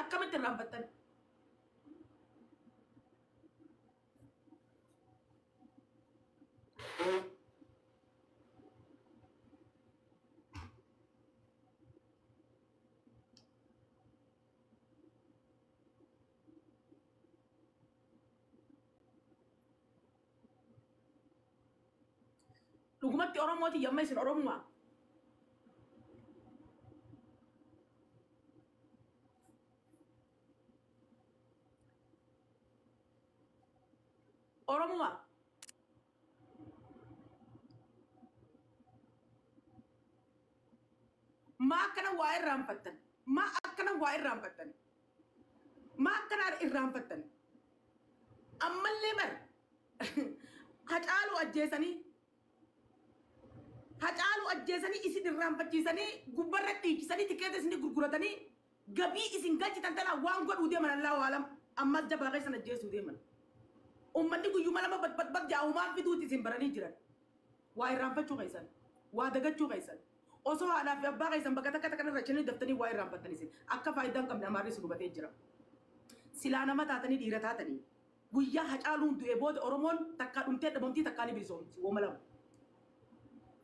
Akkamitti irraanfattan? Dhugumatti Oromooti yamma isin Oromumaa? Oromumaa? Maa akkana waa irraanfattan? Maa akkana waa irraanfattan? Maa akkana irraanfattan? Ammallee bar Hacaaluu ajjeesanii Hacaaluu ajjeesanii isin irraanfachiisanii gubbarratti hiikisanii tikeeta isin gurguratanii gabii isin galchitan tana waan godhuu deeman Allahu alam ammas jabaa keessan ajjeesuu deeman. Uummanni guyyuma lama bat bat bat jaa'umaan fiduuti isin baranii jiran. Waa irraanfachuu keessan, waa dagachuu keessan. Osoo haadhaa fi abbaa keessan bakka takka takka irra chanii daftanii waa irraanfattan isin. Akka faayidaa hin qabne amaarri isin hubatee jira. Silaa nama taatanii dhiira taatanii. Guyyaa Hacaaluun du'e booda Oromoon takkaa dhumtee dhabamtii takkaa ni bilisoomti. Wooma lama.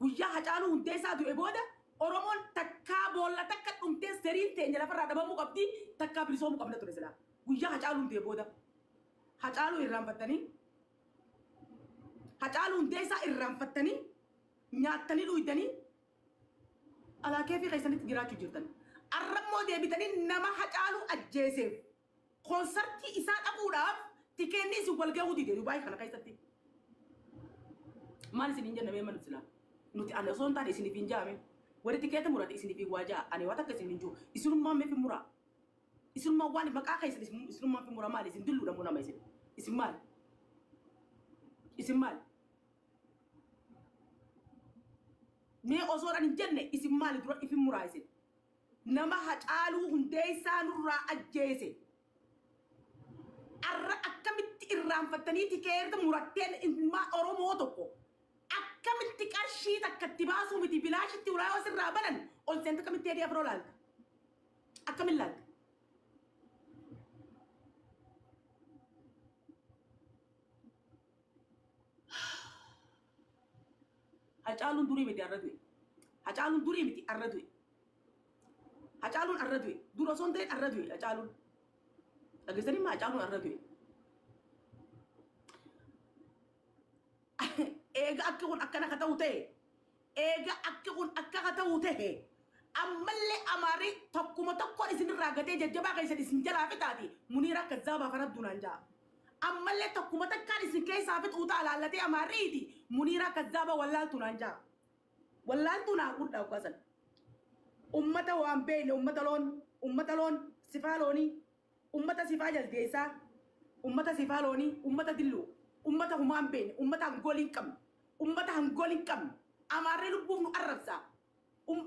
Guyyaa Hacaaluu Hundeessaa du'e booda Oromoon takkaa boolla takka dhumtee seriin teenya lafarraa dhabamuu qabdi takkaa bilisoomuu qabna ture silaa. Guyyaa Hacaaluun du'e booda. Hacaaluu irraanfattanii Hacaaluu Hundeessaa irraanfattanii nyaattanii dhuydanii alaa keefii keessanitti jiraachuu jirtan. Arrammoo deebitanii nama Hacaaluu ajjeeseef koonsartii isaa dhaquudhaaf tikeenni isin wal gahuu dide Dubaay kana keessatti. Maal isin hin jenne mee malu silaa? Nuti ani osoo hin taane isiniif hin jaame. Warri tikeeta murate isiniif hin waa ja'a. Ani waa takka isin hin jiru. Isinummaan meef hin muraa? Isinummaan waan maqaa keessan isinummaan fi mura maali? Isin dilluudha moo nama isin? Isin maali? Isin maali? Mee osoo an hin jenne isin maali dura ifin muraa isin? Nama Hacaaluu Hundeessaa nurraa ajjeese. Arra akkamitti irraanfattanii tikeeta muratteen ilmaa Oromoo tokko akkamitti qarshii takka itti baasuu miti bilaashitti ulaa yoo sirraa banan ol seente akkamitti Teedii Afroo laalta? Akkamiin laalta? Hacaaluun durii miti arra du'e. Hacaaluun durii miti arra du'e. Hacaaluun arra du'e. Dur osoo hin ta'in arra du'e Hacaaluun. Dhageessanii maa Hacaaluun arra du'e. Eega akki kun akkana ka ta'u ta'e eega akki kun akka ka ta'u ta'e ammallee amaarri tokkuma tokkoon isinirraa gatee jajjabaa keessan isin jalaa fixaati Muniiraa kazzaabaa faradduu naan ja'a. Ammallee tokkuma takkaan isin keessaa fixuu ta'a laallatee amaarriiti Muniiraa kazzaabaa wallaaltuu naan ja'a. Wallaaltuu naa guddaa uggaasan. Ummata waan beekne ummata loon ummata loon sifaa loonii ummata sifaa jaldeessaa ummata sifaa loonii ummata dilluu ummata humaa hin beekne ummata hangoolii hin qabne ummata hangoolii hin qabne amaarri lubbuuf nu arrabsa.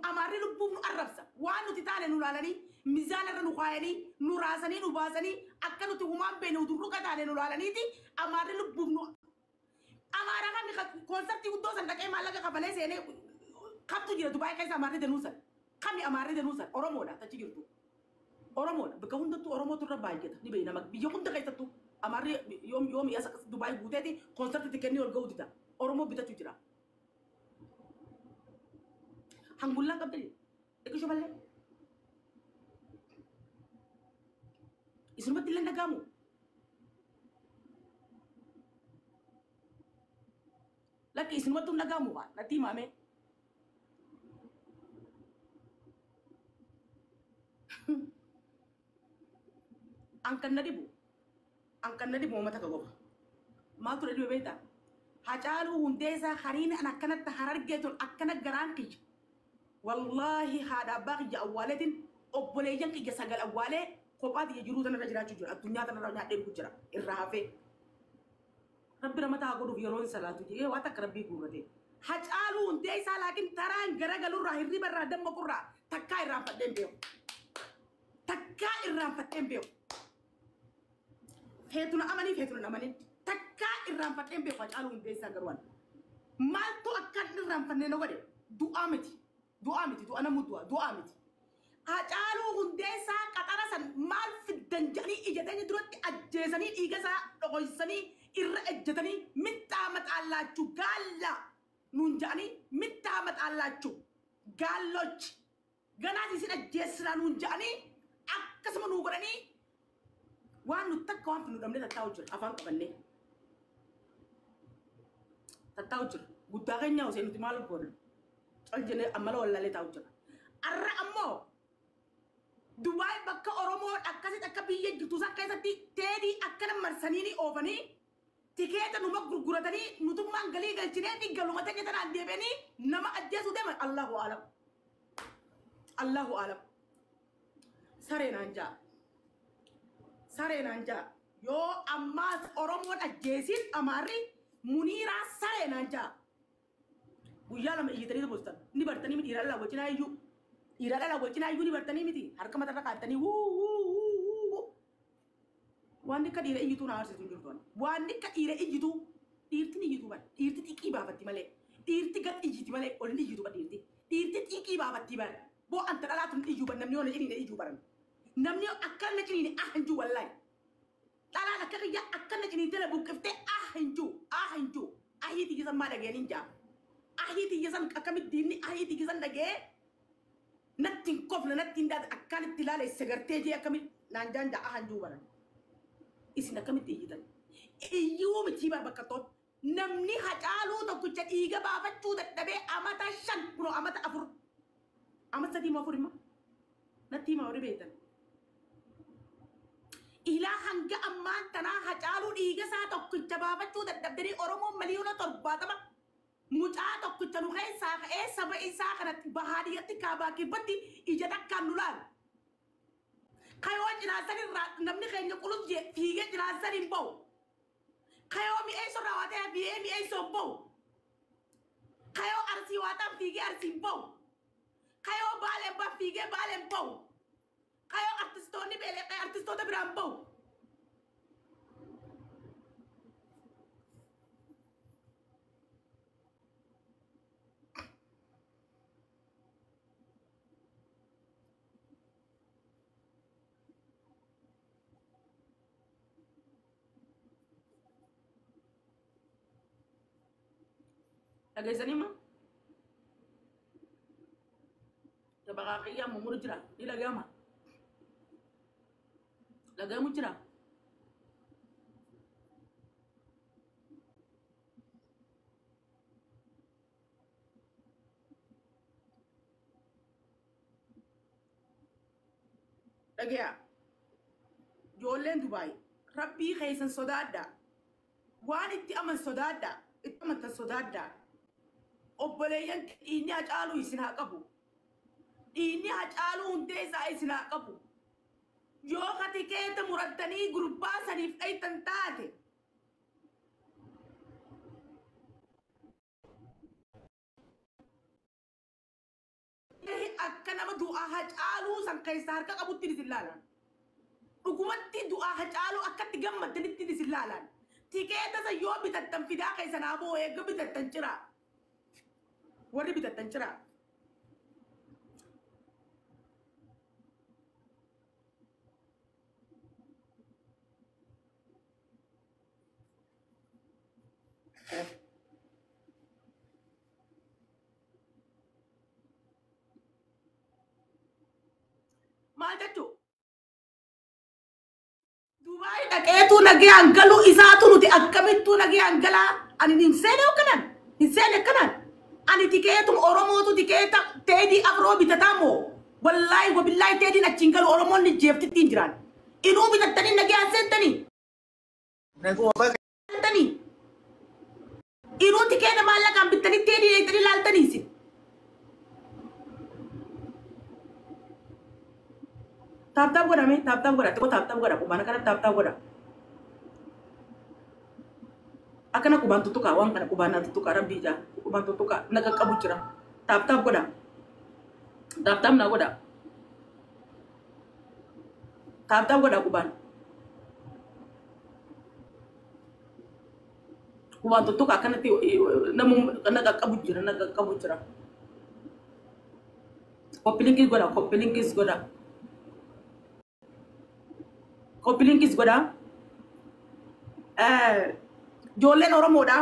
Amaarri lubbuuf nu arrabsa. Waan nuti taane nu laalanii mizaana irra nu kaayanii nu raasanii nu baasanii akka nuti humaa hin beekne udurruqa taane nu laalaniiti amaarri lubbuuf nu Amaara kami koonsartii guddoo san dhaqee maallaqa kafalee seenee kamtu jira Dubaay keessa amaarri danuu san. Kami amaarri danuu san Oromoodha tachi jirtu. Oromoodha bakka hundattuu Oromootu irra baay'ata ni beekna biyya hunda keessattuu amaarri yoom yoom as akkas Dubaay guuteeti koonsartii kennee ol ga'uu dida. Oromoo bitachuu jira. Hangullaan qabdani xiqqisho malee. Isinumatti illee dhaga'amu. Lakki isinumatti hin dhaga'amu waan natti himame. An kan na dhibu an kan na dhibu uummata ka qofa. Maaltu na dhibe beektaa? Hacaaluu Hundeessaa hariin an akkanatti harargee tun akkana garaan kiyya. Wallaahi haadha abbaa kiyya awwaaleetiin obboleeyyan kiyya 9 awwaalee kophaa tiyya jiruu tanarra jiraachuu jira. Addunyaa tanarra nyaadhee dhugu jira. Irraa hafee. Rabbi ramata haa godhuuf yeroo hin salaatu jedhee waa takka rabbii guurrate. Hacaaluu Hundeessaa laakiin taraan garagalurraa hirriba irraa dammaqurraa takkaa irraanfadhee hin beeku. Takkaa irraanfadhee hin beeku. Feetu na amanii feetu na amanin. Takkaa irraanfadhee hin beeku Hacaaluu Hundeessaa garuu ani. Maaltu akka hin irraanfanne na godhe? Du'aa miti. Du'aa miti. Du'a namuu du'a. Du'aa miti. Hacaaluu Hundeessaa qaxara san maal teenya duratti ajjeesanii dhiiga isaa dhokoysanii irra ejjetanii mittaa maxaallaachuu gaalla nuun ja'anii mittaa maxaallaachuu gaallochi ganaas isin ajjeessinaa nuun ja'anii akkasuma nuu godhanii waan nuti takka waan nu dhabnee tattaa'u jira afaan qabannee tattaa'u jira guddaa keenya osoo nuti maal goona cal jennee ammala wallaalee taa'u jira arra ammoo Dubaay bakka Oromoon akkasitti akka biyya jirtu san keessatti teedii akkana marsanii ni oofanii tikeeta numa gurguratanii nutummaan galii galchinee fi galuma teenya tanaan deebi'anii nama ajjeesuu deeman Allahu aalam. Allahu aalam. Saree naan ja'a. Saree naan ja'a. Yoo ammaas Oromoon ajjeesiin Amaarri Muniiraa saree naan ja'a. Guyyaa lama iyyitanii bultan ni bartanii miti dhiira dhalaa wajjin iyyuu. Dhiira dhalaa wajjin iyyuu ni bartanii miti harka matarra kaa'attanii wuu wuu wuu wuu. Waan akka dhiira iyyituu na aarsitu hin jirtu. Waan akka dhiira iyyituu dhiirti ni iyyituu bara dhiirti xiqqii baafatti malee dhiirti gad iyyiti malee ol ni iyyitu bara dhiirti dhiirti xiqqii baafatti bara boo anta dhalaatu hin iyyuu bara namni yoo na ciniine iyyuu baran namni akka na ciniine ah hin jiru wallaahi dhalaan akka kiyya akka na ciniinte na buqqiftee ah hin jiru ah hin jiru ahii xiyyisan maa dhageen hin jaa ahii xiyyisan akkamitti diinni ahii xiyyisan dhagee natti hin kofne natti hin daate akkaan itti ilaale sagartee jee akkamitti naan jaan jaa ah hin jiru baran. Isin akkamitti iyyitan? Iyyuu miti bar bakka tokko. Namni Hacaaluu tokkicha dhiiga baafachuu dadhabee amata 5 kunoo amata 4 amata 3 moo 4 immoo natti himaa warri beektan. Ilaa hanga ammaan tanaa Hacaaluu dhiiga isaa tokkicha baafachuu dadhabdanii Oromoon 70,000,000 mucaa tokkicha nu keessaa ka'ee saba isaa kanatti bahaadiyyatti kaabaa kibbatti ija takkaan nu laalu. Kayoo cinaasan irraa namni keenya qulus jee fiigee cinaasan hin ba'u. Kayoo mi'eessoo irraa waa ta'e fiigee mi'eessoo hin ba'u. Kayoo arsii waa ta'an fiigee arsii hin ba'u. Kayoo baaleen ba'a fiigee baaleen ba'u. Kayoo artistoonni beelee artistoota biraan ba'u. Dhageessanii maa? Dabaqaa qiyyaa mummuru jira. Ni dhaga'ama. Dhaga'amu jira. Dhagaya. Ijoolleen Dubaay rabbii keessan sodaadhaa. Waan itti aman sodaadhaa. Itti amantan sodaadhaa. Obboleeyyan dhiinni Hacaaluu isin haa qabu. Dhiinni Hacaaluu hundee isaa isin haa qabu. Yoo katikeeta murattanii gurbaa saniif dhaytan taate. Akka nama du'aa Hacaaluu san keessaa harka qabutti isin laalan. Dhugumatti du'aa Hacaaluu akkatti gammaddanitti isin laalan. Tikeeta san yoo bitattan fidaa keessan haa boo eegga bitattan jira. Warri bitattan jira. Maal jechuu? Dubaay dhaqeetu nagayaan galuu isaatu nuti akkamittuu nagayaan galaa ani hin seene akkanaan hin seene akkanaan ani tikeetuma Oromootu tikeeta teedii afroo bitataa moo wallaahi wabillaahi teediin achiin galu Oromoon ni jeeftitti hin jiraan inuu bitattanii nagayaan seentanii seentanii inuu tikeeta maallaqaan bittanii teedii eegdanii laaltanii isin. Tap tap godhame tap tap godha xiqqoo tap tap godha qubaan akkana tap tap godha. Akkana qubaan tuttuqaa waan kana qubaan naa tuttuqaa rabbii ijaa qubaan tuttuqaa na qaqqabu jira tap tap godha tap tap naa godha tap tap godha qubaan qubaan tuttuqaa akkanatti namu na qaqqabu jira na qaqqabu jira. Koppilinkis godha koppilinkis godha. Copy linkis godhaa. Ijoolleen Oromoodha.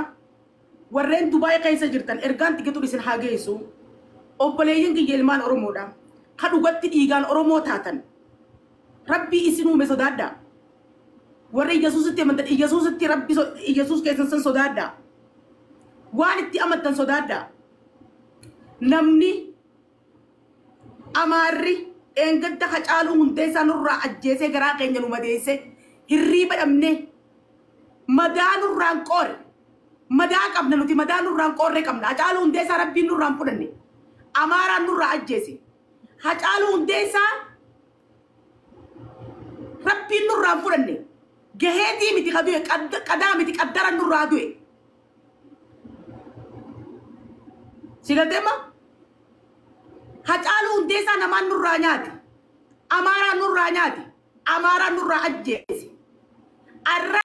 Warreen Dubaay keessa jirtan ergaan tikitu isin haa geessu. Obboleeyyiin kiyya ilmaan Oromoodha. Ka dhugatti dhiigaan Oromoo taatan. Rabbii isin uume sodaadhaa. Warri Iyyasuusitti amantan Iyyasuusitti Rabbi Iyyasuus keessan san sodaadhaa. Waan itti amantan sodaadhaa. Namni Amaarri dheengadda Hacaaluu Hundeessaa nurraa ajjeesee garaa keenya nu madeesse hirriiba dhabne madaa nurraan qoore madaa qabna nuti madaa nurraan qoorre qabna. Hacaaluu Hundeessaa Rabbiin nurraan fudhanne, Amaaraan nurraa ajjeese. Hacaaluu Hundeessaa Rabbiin nurraan fudhanne, gaheetii miti ka du'e, qadaa miti, qaddara nurraa du'e. Si galteemma? Hacaaluu Hundeessaa namaan nurraa nyaate, Amaaraan nurraa nyaate, Amaaraan nurraa ajjeese. Arra